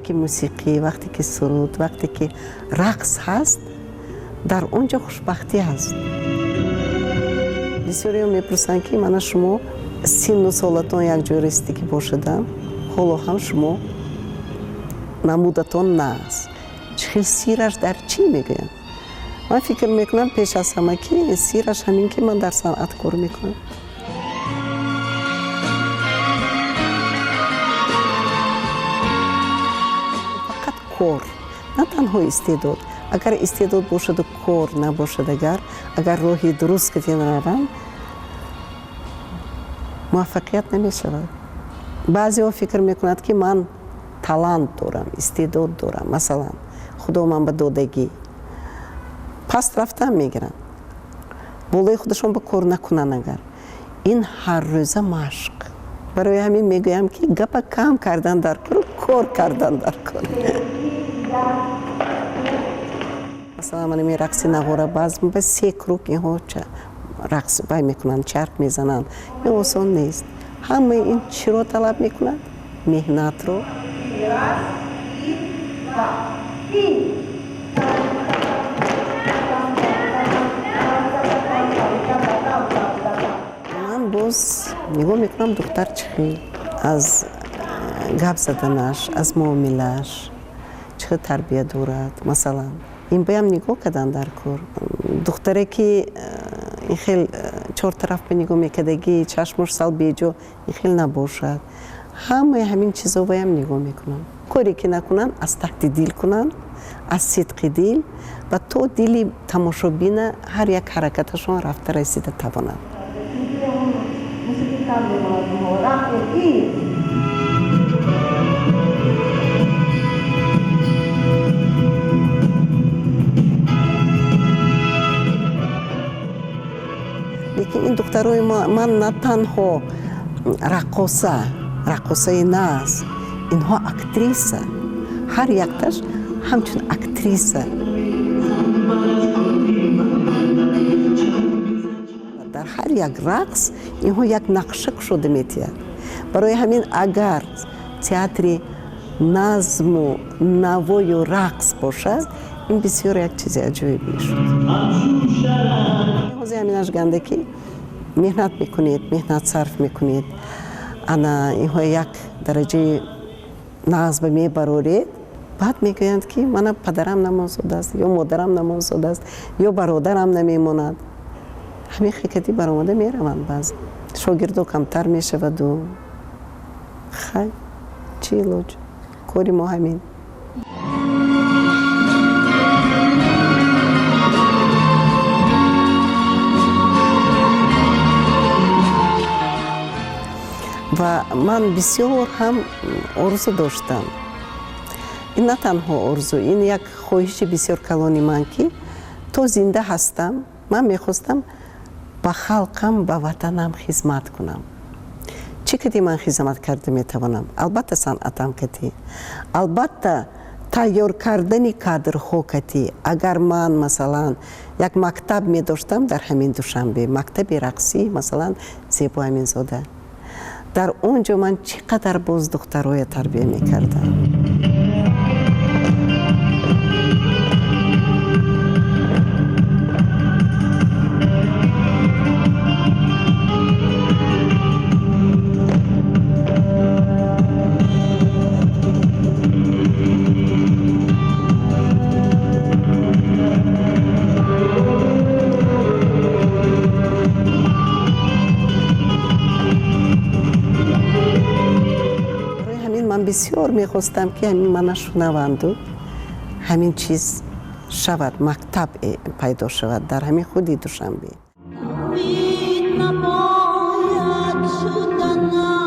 Ки мусиқӣ, вақте ки суруд, вақте ки рақс ҳаст, дар он ҷо хушбахтӣ ҳаст. Бисёриҳо мепурсанд, ки мана шумо синну солатон якҷоя расидагӣ бошадам, ҳоло ҳам шумо намудатон нааст, чӣ хел сираш дар чӣ мегӯянд. Ман фикр мекунам, пеш аз ҳама ки сираш ҳамин, ки ман дар санъат кор мекунам. Фақат кор, на танҳо истеъдод. Агар истеъдод бошаду кор набошад, агар роҳи дуруст кати нараванд, муваффақият намешавад. Баъзеҳо фикр мекунанд, ки ман талант дорам, истеъдод дорам, масалан, худо ман ба додагӣ, паст рафтан мегиранд, болои худашон ба кор накунанд. Агар ин ҳаррӯза машқ, барои ҳамин мегӯям, ки гапа кам кардан дар кору кор кардан дар кор. Масалан, ман ин рақси нағора, баъз ба се круг инҳо рақс вай мекунанд, чарх мезананд. Ин осон нест. Ҳамаи ин чиро талаб мекунад? Меҳнатро. Раз, и два, и. Ман боз нигоҳ мекунам, духтар чӣ хел аз гап заданаш, аз муомилааш, чӣ хел тарбия дорад. Масалан, ин баям нигоҳ кардан дар кор. Духтаре ки ин хел чортараф ба нигоҳ мекардагӣ, чашмош сал беҷо, ин хел набошад. Ҳамаи ҳамин чизо баям нигоҳ мекунам. Коре ки накунанд, аз таҳти дил кунанд, аз сидқи дил ва то дили тамошобина ҳар як ҳаракаташон рафта расида тавонанд. Мусиқӣ кам мемонад. Рафтем, и. Лекин ин духтарои ман на танҳо раққоса, раққосаи нағз, инҳо актриса, ҳар якташ ҳамчун актриса. Дар ҳар як рақс инҳо як нақша кушода метиҳад. Барои ҳамин, агар театри назму навою рақс бошад, ин бисёр як чизи аҷоиб мешуд. Ҳозир ҳаминаш ганда, ки меҳнат мекунед, меҳнат сарф мекунед, ана инҳо як дараҷаи нағз ба мебароред, баъд мегӯянд, ки мана падарам намонзодааст ё модарам намонзодааст ё бародарам намемонад. Ҳамин хикати баромада мераванд, баъзе шогирдо камтар мешаваду хай, чӣ илоҷ, кори мо ҳамин. Ва ман бисёр ҳам орзу доштам. Ин на танҳо орзу, ин як хоҳиши бисёр калони ман, ки то зинда ҳастам, ман мехостам ба халқам, ба ватанам хизмат кунам. Чӣ кади ман хизмат карда метавонам? Албатта, санъатам катӣ, албатта, тайёр кардани кадрҳо катӣ. Агар ман, масалан, як мактаб медоштам дар ҳамин Душанбе, мактаби рақсӣ, масалан, Зебо Аминзода, дар он ҷо ман чӣ қадар боз духтароя тарбия мекардам. Барои ҳамин ман бисёр мехостам, ки ҳамин мана шунаванду ҳамин чиз шавад, мактаб пайдо шавад дар ҳамин худи Душанбе. Умед набояд шуданаш.